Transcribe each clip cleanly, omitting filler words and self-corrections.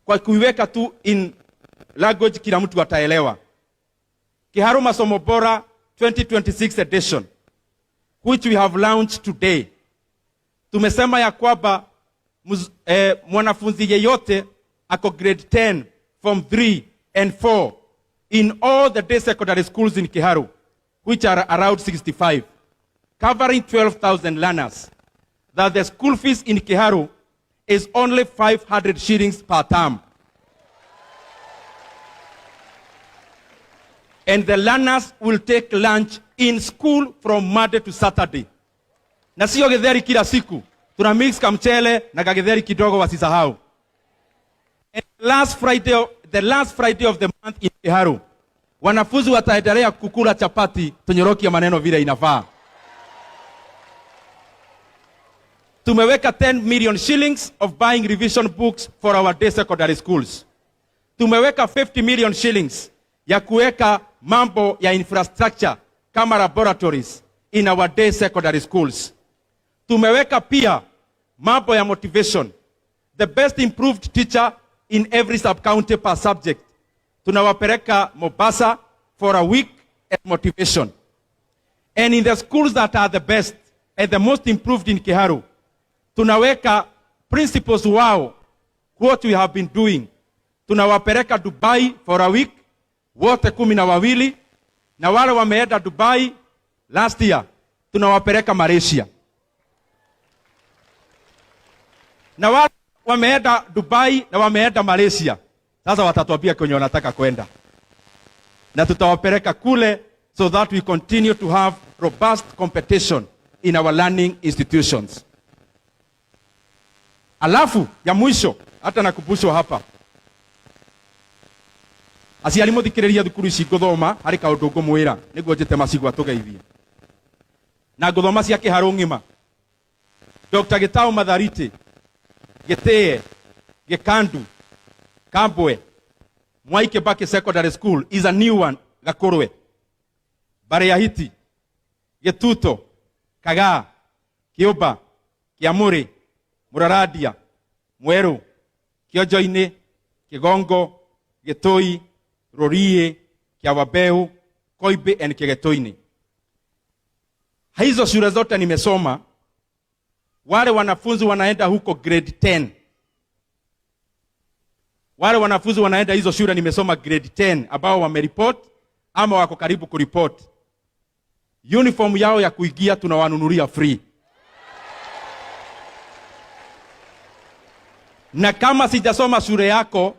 Kwa kuiweka tu in language kila mtu ataelewa. Kiharu Masomo Bora 2026 edition which we have launched today. Tumesema ya kwamba mwanafunzi yeyote ako grade 10 form 3 and 4 in all the day secondary schools in Kiharu which are around 65 covering 12,000 learners, that the school fees in Kiharu is only 500 shillings per term. And the learners will take lunch in school from Monday to Saturday. Na sio githeri kila siku. Tuna mix kamchele na kagitheri kidogo wasisahau. And the last Friday of the month in Kiharu, wanafunzi wataendelea kukula chapati, tunyorokie maneno vile inafaa. Tumeweka 10 million shillings of buying revision books for our day secondary schools. Tumeweka 50 million shillings ya kuweka mambo ya infrastructure kama laboratories in our day secondary schools. Tumeweka pia mambo ya motivation. The best improved teacher in every sub-county per subject. Tunawapeleka Mombasa for a week at motivation. And in the schools that are the best and the most improved in Kiharu, tunaweka principals wao, what we have been doing. Tunawapeleka Dubai for a week, wote 12, na wale wameenda Dubai last year, tunawapeleka Malaysia. Na wale wameenda Dubai na wameenda Malaysia, sasa watatuambia kwenye wanataka kwenda. Na tutawapeleka kule so that we continue to have robust competition in our learning institutions. Alafu ya mwisho hata nakumbushwa hapa, aciari muthikiriria thukuru ici nguthoma hari kaundu ngumwira niguo njite macigwa tugeithie na nguthoma cia Kiharu ng'ima. Dr. Gitau Mathariti, Gitee, Gikandu, Kambwe, Mwai Kibaki Secondary School is a new one, Gakurwe, Bariahiti, Gituto, Kagaa, Kiumba, Kiamuri, Muraradia, Mweru, Kiojoini, Kigongo, Gitui, Rurii, Kiawabeu, Koibe and Kigetoini. Hizo shule zote nimesoma. Wale wanafunzi wanaenda huko grade 10. Wale wanafunzi wanaenda hizo shule nimesoma grade 10 ambao wamereport ama wako karibu kureport. Uniform yao ya kuingia tunawanunulia free. Na kama sijasoma shule yako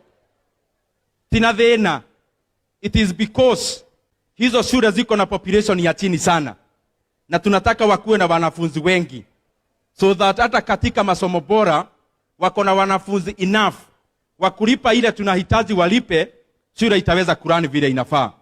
tina thina, it is because hizo shule ziko na population ya chini sana, na tunataka wakuwe na wanafunzi wengi so that hata katika masomo bora wako na wanafunzi enough wa kulipa ile tunahitaji walipe, shule itaweza kurani vile inafaa.